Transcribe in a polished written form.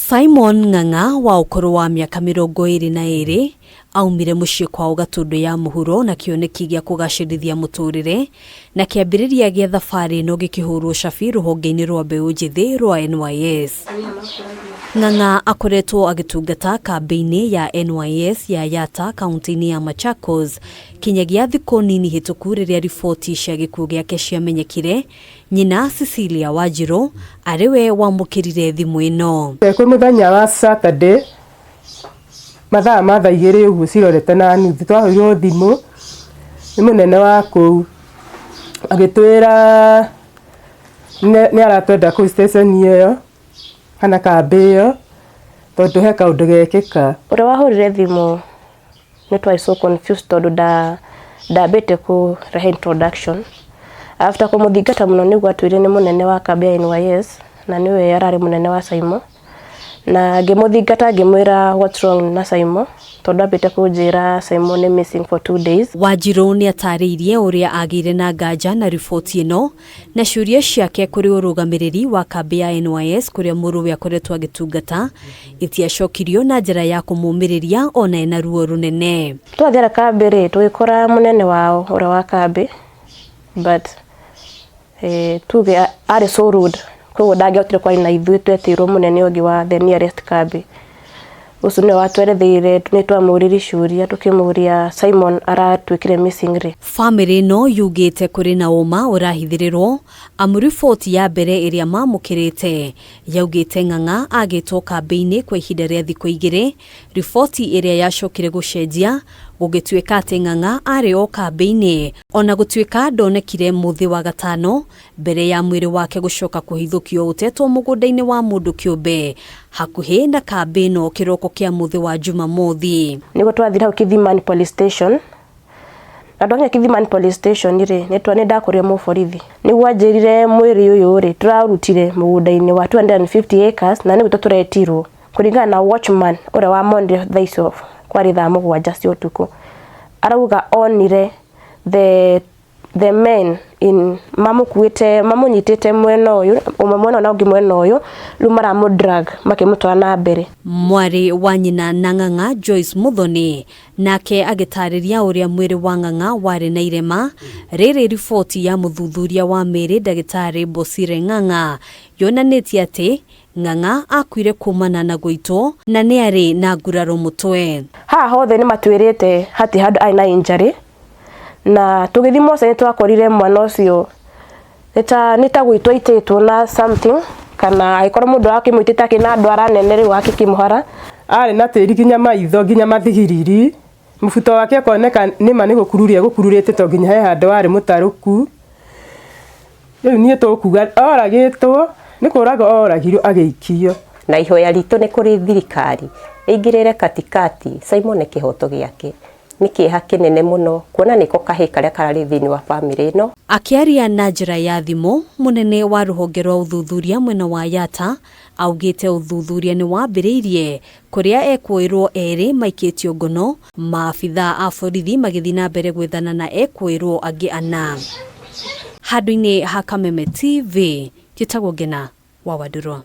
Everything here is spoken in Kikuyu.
Simon Ng'ang'a wa ũkũrũ wa mĩaka 22 aumire mũciĩ kwao Gatũndũ ya mũhuro na kĩoneki gĩa kũgacĩrithia mũtũrĩre na kĩambĩrĩria gĩa thabarĩ ĩno gĩkĩhũrwo cabi rũhonge-inĩ rwa mbeũ njĩthĩ rwa NYS. Ng'ang'a akoretwo agĩtungata kambĩ-inĩ ya NYS ya Yatta kaunti-inĩ ya Machakos kinyagia thikũ nini hĩtũku rĩrĩa riboti cia gĩkuũ gĩake ciamenyekire. Nyina Cecilia Wanjirũ arĩ we wamũkĩrire thimũ ĩno. Kwĩ mũthenya wa Saturday mathaa ma thaa 2 ũguo cirorete na nuthu twahũrirwo thimũ nĩ mũnene wa kũu agĩtwĩra nĩ aratwenda kũu station ĩyo kana kambĩ ĩyo tondũ he kaũndũ gekĩka. Ũrĩa wahũrire thimũ nĩ twarĩ so confused tondũ ndambĩte kũrehe introduction. After kũmũthingata mũno nĩguo atwĩrire nĩ mũnene wa kambĩ ya NYS na nĩwe ararĩ mũnene wa Saimo. Na ngĩmũthingata ngĩmwĩra what's wrong na Saimo tondũ ambĩte kũnjĩra Saimo nĩ missing for 2 days. Wanjirũ nĩ atarĩirie ũrĩa agĩire na nganja na riboti ĩno na ciũria ciake kũrĩ ũrũgamĩrĩri wa kambĩ ya NYS kũrĩa mũrũwe akoretwo agĩtungata itiacokirio na njĩra ya kũmũmĩrĩria ona ena ruo rũnene. Twathiara kambĩ rĩ, tũgĩkora mũnene wao ũrĩa wa kambĩ, but tuge arĩ so rude, koguo ndangĩahotire kwaria na ithuĩ. Twetĩirwo mũnene ũngĩ wa the nearest kambĩ. Ũcio nĩwe watweretheire. Nĩ twamũririe ciũria, tũkĩmũria Simon aratuĩkire missing rĩ. Bamĩrĩ ĩno yugĩte kũrĩ na ũma ũrahithĩrĩrwo amu riboti ya mbere ĩrĩa mamũkĩrĩte yaugĩte Ng'ang'a agĩtwo kambĩ-inĩ kwa ihinda rĩa thikũ 2. Riboti ĩrĩa yacokire gũcenjia gũgĩtuĩka atĩ Ng'ang'a arĩ o kambĩ-inĩ ona gũtuĩka ndonekire mũthĩ wa gatano mbere ya mwĩrĩ wake gũcoka kũhithũkio ũtetwo mũgũnda-inĩ wa mũndũ kĩũmbe hakuhĩ na kambĩ ĩno kĩroko kĩa mũthĩ wa Jumamothi. Nĩguo twathire hau Kithimani Police Station, na twakinya Kithimani Police Station rĩ, nĩ ndakorire mũborithi. Nĩguo anjĩrire mwĩrĩ ũyũ rĩ, tũraũrutire mũgũnda-inĩ wa 250 acres na nĩguo tũretirwo kũringana na watchman ũrĩa wamonire thaa icio kwarĩ thaa 7 cia ũtukũ. Arauga onire the men in mamũkuĩte, mamũnyitĩte mwena ũyũ ũmwe, mwena ũyũ na ũngĩ mwena ũyũ, rĩu maramũ drag makĩmũtwara na mbere. Mwarĩ wa nyina na Ng'ang'a, Joyce Muthoni, nake agĩtarĩria ũrĩa mwĩrĩ wa Ng'ang'a warĩ na irema rĩrĩ. Riboti ya mũthuthuria wa mĩĩrĩ ndagĩtarĩ Bosire Ng'ang'a yonanĩtie atĩ Ng'ang'a akuire kumana na gũitwo na nĩ arĩ na nguraro mũtwe. Haha hothe nĩ matwĩrĩte hati handũ arĩ na injury, na tũgĩthiĩ moca nĩ twakorire mwana ũcio nĩ ta gũitwo aitĩtwo na something, kana angĩkorwo mũndũ akĩmũitĩte akĩna ndwara nene rĩu akĩkĩmũhara. Arĩ na tĩri nginya maitho, nginya mathigiriri. Mũbuto wake ũkoneka nĩma nĩ gũkururia gũkururĩte to nginya he handũ warĩ mũtarũku. Rĩu niĩ tũkuga oragĩtwo nĩ kũraga, oragirwo agĩikio. Na ihoya ritũ nĩ kũrĩ thirikari ĩingĩrĩre katikati, Simon kĩhoto gĩake. Nĩ kĩeha kĩnene mũno kuona nĩko kahĩ karĩa kararĩ thĩinĩ wa bamĩrĩ ĩno. Akĩaria na njĩra ya thimũ, mũnene wa rũhonge rwa ũthuthuria mwena wa Yatta augĩte ũthuthuria nĩ wambĩrĩirie kũrĩa ekũĩrwo erĩ maikĩtio ngono, maabitha a borithi magĩthiĩ na mbere gwethana na ekũĩrwo angĩ ana. Handũ-inĩ ha Kameme TV, njĩtagwo Ngena wa Wandũrwa.